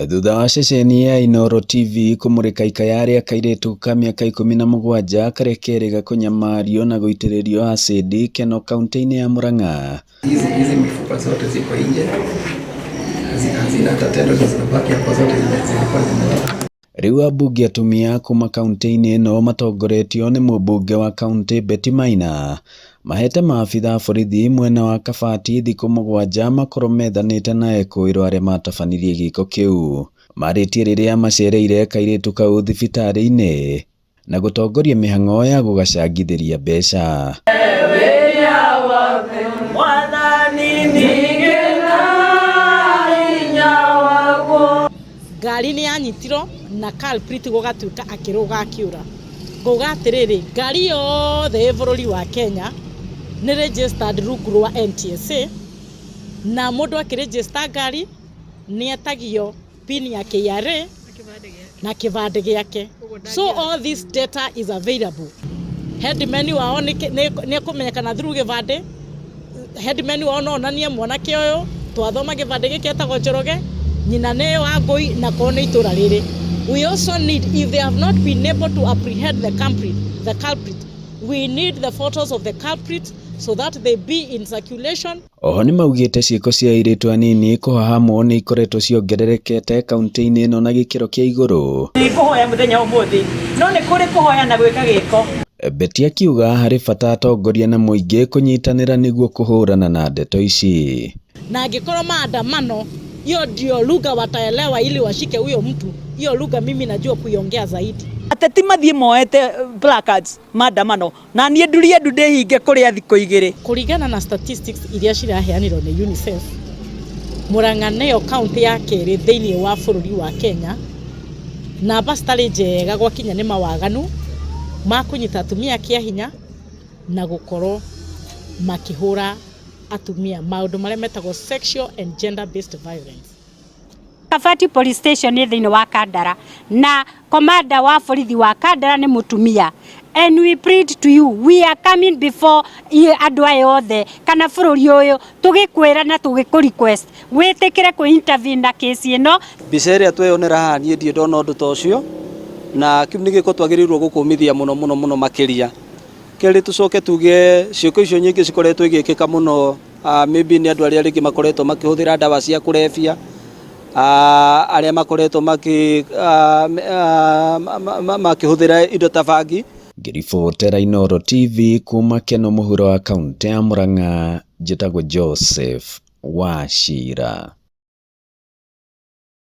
Thutha wa ceceni ya Inooro TV kũmũrĩka ikaya rĩa kairĩtu ka mĩaka 17 karĩa kerĩga kũnyamario na gũitĩrĩrio acidi Keno kaunti-inĩ ya Murang'a. Hizi hizi mifupa zote ziko nje, hazina hata tendo, zimebaki hapo, zote zilikuwa zime Rĩu ambunge atumia kuma kaunti-inĩ ĩno matongoretio nĩ mũmbunge wa kaunti Betty Maina mahete maabitha a borithi mwena wa Kabati thikũ 7 makorwo methanĩte na ekũĩrwo arĩa matabanirie gĩko kĩu. Marĩtie rĩrĩa macereire kairĩtu kau thibitarĩ-inĩ na gũtongoria mĩhang'o ya gũgacangithĩria mbeca. Ngari nĩ yanyitirwo na culprit gũgatuĩka akĩrũga akĩũra. Ngauga atĩrĩrĩ, ngari yothe ĩ bũrũri wa Kenya nĩ registered rungu rwa NTSA, na mũndũ akĩregister ngari nĩ etagio PIN ya KRA na kĩbandĩ gĩake. So all this data is available. Headman wao nĩ ekũmenyekana through gĩbandĩ. Headman wao no onanie mwanake ũyũ twathoma gĩbandĩ gĩkĩ etagwo Njoroge, nyina nĩ Wangũi na kwao nĩ itũra rĩrĩ. We also need, if they have not been able to apprehend the culprit, we need the photos of the culprit so that they be in circulation. Oho nĩmaugĩte ciĩko cia airĩtu anini kũhahamwo nĩ ikoretwo ciongererekete kaunti-inĩ ĩno na gĩkĩro kĩa igũrũ. Nĩ kũhoya mũthenya ũmũthĩ, no nĩ kũrĩ kũhoya na gwĩka gĩko. Betty akiuga harĩ bata atongoria na mũingĩ kũnyitanĩra nĩguo kũhũrana na ndeto ici. Na angĩkorwo maandamano hiyo ndio lugha wataelewa ili washike huyo mtu, hiyo lugha mimi najua kuiongea zaidi. Ateti mathiĩ moete placards maandamano na niĩ ndurie ndu ndĩhinge kũrĩa thikũ 2. Kũringana na statistics iria ciraheanirwo nĩ UNICEF, Murang'a nĩyo kaunti ya kerĩ thĩinĩ wa bũrũri wa Kenya namba citarĩ njega gwakinya nĩ mawaganu ma kũnyita atumia kĩa hinya na gũkorwo makĩhũra atumia, maũndũ marĩa metagwo sexual and gender based violence. Kabati Police Station nĩ thĩinĩ wa Kandara na commander wa borithi wa Kandara nĩ mũtumia, and we plead to you, we are coming before andũ aya othe kana bũrũri ũyũ tũgĩkwĩra na tũgĩkũ request wĩtĩkĩre kũ intervene na kesi ĩno. Mbica ĩrĩa tweyonera haha, niĩ ndirĩ ndona ũndũ ta ũcio, na kĩu nĩ gĩko twagĩrĩirwo gũkũmithia mũno mũno mũno makĩria. Kerĩ, tũcoke tuge ciĩko icio nyingĩ cikoretwo igĩkĩka mũno, maybe nĩ andũ arĩa rĩngĩ makoretwo makĩhũthĩra ndawa cia kũrebia, arĩa makoretwo makĩhũthĩra indo ta bangi. Ngĩribotera Inooro TV kuma Keno mũhuro wa kaunti ya Murang'a, njĩtagwo Joseph Wachira.